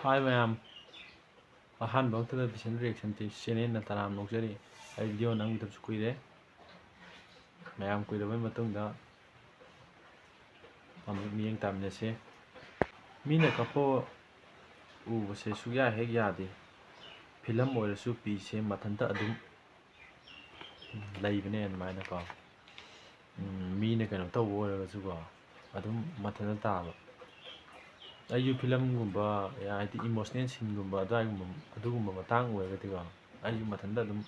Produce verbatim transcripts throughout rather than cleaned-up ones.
ꯍꯥꯏ ꯃꯌꯥꯝ, ꯑꯍꯥꯟꯕ ꯃꯛꯇꯗ ꯕꯤꯁꯟ ꯔꯤꯌꯦꯛꯁꯟ ꯆꯦꯅꯦꯜꯅ ꯇꯔꯥꯝꯅ ꯑꯣꯛꯆꯔꯤ꯫ ꯑꯩ ꯚꯤꯗꯤꯑꯣ ꯅꯝꯈꯤꯗꯕꯁꯨ ꯀꯨꯏꯔꯦ꯫ ꯃꯌꯥꯝ ꯀꯨꯏꯔꯕꯩ ꯃꯇꯨꯡꯗ ꯑꯃꯨꯛ ꯃꯤꯠꯌꯦꯡ ꯇꯥꯃꯤꯟꯅꯁꯦ꯫ ꯃꯤꯅ ꯀꯞꯄ ꯎꯕꯁꯦ ꯁꯨꯛꯌꯥ ꯍꯦꯛ ꯌꯥꯗꯦ꯫ ꯐꯤꯂꯝ ꯑꯣꯏꯔꯁꯨ ꯄꯤꯁꯦ ꯃꯊꯟꯇ ꯑꯗꯨꯝ ꯂꯩꯕꯅꯦ ꯑꯗꯨꯃꯥꯏꯅꯀꯣ꯫ ꯎꯝ, ꯃꯤꯅ ꯀꯩꯅꯣ ꯇꯧꯕ ꯑꯣꯏꯔꯒꯁꯨꯀꯣ, ꯑꯗꯨꯝ ꯃꯊꯟꯇ ꯇꯥꯕ꯫ ꯑꯩꯁꯨ ꯐꯤꯂꯝꯒꯨꯝꯕ, ꯍꯥꯏꯗꯤ ꯏꯃꯣꯁꯅꯦꯜ ꯁꯤꯟꯒꯨꯝꯕ ꯑꯗꯨꯋꯥꯏꯒꯨꯝꯕ, ꯑꯗꯨꯒꯨꯝꯕ ꯃꯇꯥꯡ ꯑꯣꯏꯔꯒꯗꯤꯀꯣ, ꯑꯩꯁꯨ ꯃꯊꯟꯇ ꯑꯗꯨꯝ,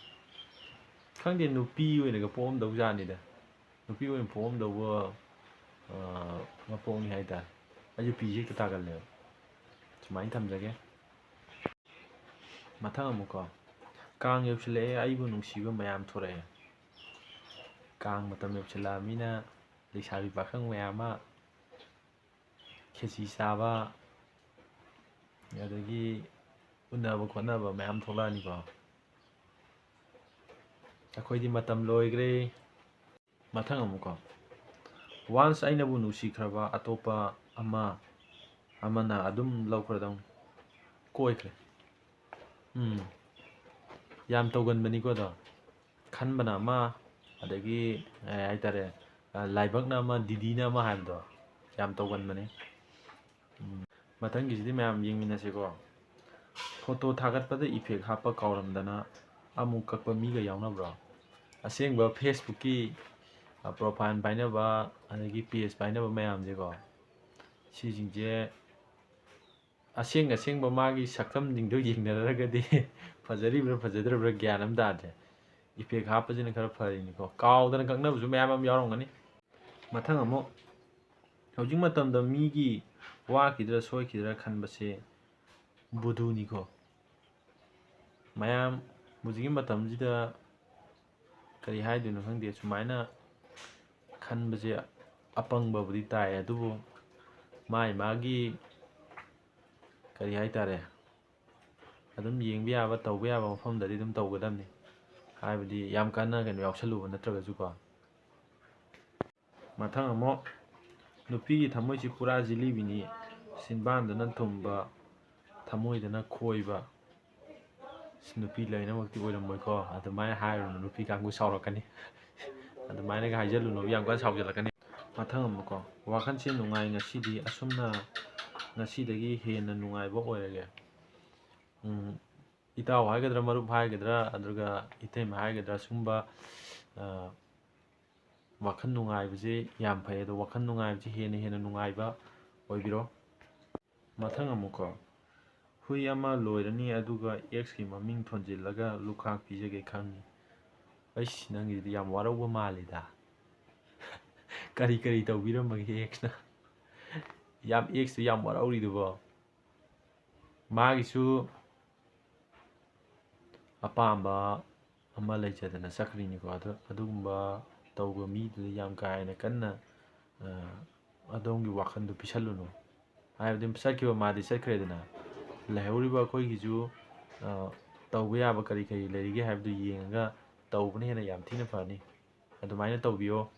ꯈꯪꯗꯦ, ꯅꯨꯄꯤ ꯑꯣꯏꯅꯒ ꯄꯣꯛꯑꯝꯗꯧ ꯖꯥꯠꯅꯤꯗ꯫ ꯅꯨꯄꯤ ꯑꯣꯏꯅ ꯄꯣꯛꯑꯝꯗꯧꯕ, ꯑ, ꯃꯄꯣꯛꯅꯤ ꯍꯥꯏꯇꯥꯔꯦ꯫ ꯑꯩꯁꯨ ꯄꯤꯁꯦ ꯍꯦꯛꯇ ꯇꯥꯒꯜꯂꯦꯕ꯫ ꯁꯨꯃꯥꯏꯅ ꯊꯝꯖꯒꯦ꯫ ꯃꯊꯪ ꯑꯃꯨꯛꯀꯣ꯫ ꯀꯥꯡ ꯌꯧꯁꯤꯜꯂꯛꯑꯦ, ꯑꯩꯕꯨ ꯅꯨꯡꯁꯤꯕ ꯃꯌꯥꯝ ꯊꯣꯔꯛꯑꯦ꯫ ꯀꯥꯡ ꯃꯇꯝ ꯌꯧꯁꯤꯜꯂꯛꯑꯃꯤꯅ ꯂꯩꯁꯥꯕꯤ ꯄꯥꯈꯪ ꯃꯌꯥꯝ ꯑꯃ ꯈꯦꯆꯤ ꯆꯥꯕ, ꯑꯗꯒꯤ ꯎꯅꯕ ꯈꯣꯠꯅꯕ ꯃꯌꯥꯝ ꯊꯣꯛꯂꯛꯑꯅꯤꯀꯣ꯫ ꯑꯩꯈꯣꯏꯗꯤ ꯃꯇꯝ ꯂꯣꯏꯈ꯭ꯔꯦ꯫ ꯃꯊꯪ ꯑꯃꯨꯛꯀꯣ꯫ Once ꯑꯩꯅꯕꯨ ꯅꯨꯡꯁꯤꯈ꯭ꯔꯕ ꯑꯇꯣꯞꯄ ꯑꯃ, ꯑꯃꯅ ꯑꯗꯨꯝ ꯂꯧꯈ꯭ꯔꯗꯧꯅꯤ꯫ ꯀꯣꯏꯈ꯭ꯔꯦ꯫ ꯎꯝ꯫ ꯌꯥꯝ ꯇꯧꯒꯟꯕꯅꯤꯀꯣ ꯑꯗꯣ꯫ ꯈꯟꯕꯅ ꯑꯃ, ꯑꯗꯒꯤ, ꯀꯩ ꯍꯥꯏꯇꯥꯔꯦ, ꯑ, ꯂꯥꯏꯕꯛꯅ ꯑꯃ, ꯗꯤꯗꯤꯅ ꯑꯃ ꯍꯥꯏꯕꯗꯣ ꯌꯥꯝ ꯇꯧꯒꯟꯕꯅꯤ꯫ ꯎꯝ꯫ ꯃꯊꯪꯒꯤꯁꯤꯗꯤ ꯃꯌꯥꯝ ꯌꯦꯡꯃꯤꯟꯅꯁꯤꯀꯣ꯫ ꯐꯣꯇꯣ ꯊꯥꯒꯠꯄꯗ ꯏꯐꯦꯛ ꯍꯥꯞꯄ ꯀꯥꯎꯔꯝꯗꯅ ꯑꯃꯨꯛ ꯀꯛꯄ ꯃꯤꯒ ꯌꯥꯎꯅꯕ꯭ꯔꯣ? ꯑꯁꯦꯡꯕ Facebookꯀꯤ, ꯑ, profile ꯄꯥꯏꯅꯕ, ꯑꯗꯒꯤ page ꯄꯥꯏꯅꯕ ꯃꯌꯥꯝꯁꯦꯀꯣ, ꯁꯤꯁꯤꯡꯁꯦ ꯑꯁꯦꯡ ꯑꯁꯦꯡꯕ ꯃꯥꯒꯤ ꯁꯛꯇꯝꯁꯤꯡꯗꯣ ꯌꯦꯡꯅꯔꯒꯗꯤ ꯐꯖꯔꯤꯕ꯭ꯔꯥ ꯐꯖꯗ꯭ꯔꯕ꯭ꯔꯥ ꯒ꯭ꯌꯥꯟ ꯑꯃ ꯇꯥꯗ꯭ꯔꯦ꯫ ꯏꯐꯦꯛ ꯍꯥꯞꯄꯁꯤꯅ ꯈꯔ ꯐꯔꯤꯅꯤꯀꯣ꯫ ꯀꯥꯎꯗꯅ ꯀꯛꯅꯕꯁꯨ ꯃꯌꯥꯝ ꯑꯃ ꯌꯥꯎꯔꯝꯒꯅꯤ꯫ ꯃꯊꯪ ꯑꯃꯨꯛ, ꯍꯧꯖꯤꯛ ꯃꯇꯝꯗ ꯃꯤꯒꯤ ꯋꯥꯈꯤꯗ꯭ꯔꯥ ꯁꯣꯏꯈꯤꯗ꯭ꯔꯥ ꯈꯟꯕꯁꯦ ꯚꯨꯗꯨꯅꯤꯀꯣ꯫ ꯃꯌꯥꯝ ꯍꯧꯖꯤꯛꯀꯤ ꯃꯇꯝꯁꯤꯗ ꯀꯔꯤ ꯍꯥꯏꯗꯣꯏꯅꯣ ꯈꯪꯗꯦ, ꯁꯨꯃꯥꯏꯅ ꯈꯟꯕꯁꯦ ꯑꯄꯪꯕꯕꯨꯗꯤ ꯇꯥꯏ, ꯑꯗꯨꯕꯨ ꯃꯥꯒꯤ ꯃꯥꯒꯤ ꯀꯔꯤ ꯍꯥꯏꯇꯥꯔꯦ, ꯑꯗꯨꯝ ꯌꯦꯡꯕ ꯌꯥꯕ, ꯇꯧꯕ ꯌꯥꯕ ꯃꯐꯝꯗꯗꯤ ꯑꯗꯨꯝ ꯇꯧꯒꯗꯕꯅꯤ꯫ ꯍꯥꯏꯕꯗꯤ ꯌꯥꯝ ꯀꯟꯅ ꯀꯩꯅꯣ ꯌꯥꯎꯁꯜꯂꯨꯕ ꯅꯠꯇ꯭ꯔꯒꯁꯨꯀꯣ꯫ ꯃꯊꯪ ꯑꯃꯨꯛ, ꯅꯨꯄꯤꯒꯤ ꯊꯃꯣꯏꯁꯤ ꯄꯨꯔꯥ ꯖꯤꯂꯤꯕꯤꯅꯤ, ꯁꯤꯟꯕꯥꯡꯗꯅ ꯊꯨꯝꯕ, ꯊꯃꯣꯏꯗꯅ ꯈꯣꯏꯕ ꯅꯨꯄꯤ ꯂꯣꯏꯅꯃꯛꯇꯤ ꯑꯣꯏꯔꯝꯃꯣꯏꯀꯣ꯫ ꯑꯗꯨꯃꯥꯏꯅ ꯍꯥꯏꯔꯨꯅꯨ, ꯅꯨꯄꯤ ꯀꯥꯡꯕꯨ ꯁꯥꯎꯔꯛꯀꯅꯤ꯫ ꯑꯗꯨꯃꯥꯏꯅꯒ ꯍꯥꯏꯖꯜꯂꯨꯅꯨ, ꯌꯥꯝ ꯀꯟꯅ ꯁꯥꯎꯖꯜꯂꯛꯀꯅꯤ꯫ ꯃꯊꯪ ꯑꯃꯨꯛꯀꯣ, ꯋꯥꯈꯜꯁꯦ ꯅꯨꯡꯉꯥꯏ ꯉꯁꯤꯗꯤ, ꯑꯁꯨꯝꯅ ꯉꯁꯤꯗꯒꯤ ꯍꯦꯟꯅ ꯅꯨꯡꯉꯥꯏꯕ ꯑꯣꯏꯔꯒꯦ꯫ ꯎꯝ, ꯏꯇꯥꯎ ꯍꯥꯏꯒꯗ꯭ꯔꯥ, ꯃꯔꯨꯞ ꯍꯥꯏꯒꯗ꯭ꯔꯥ, ꯑꯗꯨꯒ ꯏꯇꯩꯃ ꯍꯥꯏꯒꯗ꯭ꯔꯥ, ꯁꯨꯝꯕ, ꯑ, ꯋꯥꯈꯜ ꯅꯨꯡꯉꯥꯏꯕꯁꯦ ꯌꯥꯝ ꯐꯩ, ꯑꯗꯣ ꯋꯥꯈꯜ ꯅꯨꯡꯉꯥꯏꯕꯁꯦ ꯍꯦꯟꯅ ꯍꯦꯟꯅ ꯅꯨꯡꯉꯥꯏꯕ ꯑꯣꯏꯕꯤꯔꯣ꯫ ꯃꯊꯪ ꯑꯃꯨꯛꯀꯣ, ꯍꯨꯏ ꯑꯃ ꯂꯣꯏꯔꯅꯤ, ꯑꯗꯨꯒ ꯑꯦꯛꯁꯀꯤ ꯃꯃꯤꯡ ꯊꯣꯟꯖꯤꯜꯂꯒ ꯂꯨꯈꯥꯛ ꯄꯤꯖꯒꯦ ꯈꯪꯉꯤ꯫ ꯑꯩꯁ, ꯅꯪꯒꯤꯗꯤ ꯌꯥꯝ ꯋꯥꯔꯧꯕ ꯃꯥꯜꯂꯤꯗ꯫ ꯀꯔꯤ ꯀꯔꯤ ꯇꯧꯕꯤꯔꯝꯕꯒꯦ ꯑꯦꯛꯁꯅ? ꯌꯥꯝ, ꯑꯦꯛꯁꯇꯨ ꯌꯥꯝ ꯋꯥꯔꯧꯔꯤꯗꯨꯕꯣ? ꯃꯥꯒꯤꯁꯨ ꯑꯄꯥꯝꯕ ꯑꯃ ꯂꯩꯖꯗꯅ ꯆꯠꯈ꯭ꯔꯤꯅꯤꯀꯣ꯫ ꯑꯗꯣ ꯑꯗꯨꯒꯨꯝꯕ ꯇꯧꯕ ꯃꯤꯗꯨꯗ ꯌꯥꯝ ꯀꯥ ꯍꯦꯟꯅ ꯀꯟꯅ, ꯑ, ꯑꯗꯣꯝꯒꯤ ꯋꯥꯈꯜꯗꯨ ꯄꯤꯁꯜꯂꯨꯅꯨ꯫ ꯍꯥꯏꯕꯗꯤ ꯆꯠꯈꯤꯕ ꯃꯥꯗꯤ ꯆꯠꯈ꯭ꯔꯦꯗꯅ, ꯂꯩꯍꯧꯔꯤꯕ ꯑꯩꯈꯣꯏꯒꯤꯁꯨ, ꯑ, ꯇꯧꯕ ꯌꯥꯕ ꯀꯔꯤ ꯀꯔꯤ ꯂꯩꯔꯤꯒꯦ ꯍꯥꯏꯕꯗꯨ ꯌꯦꯡꯉꯒ ꯇꯧꯕꯅ ꯍꯦꯟꯅ ꯌꯥꯝ ꯊꯤꯅ ꯐꯅꯤ꯫ ꯑꯗꯨꯃꯥꯏꯅ ꯇꯧꯕꯤꯌꯣ꯫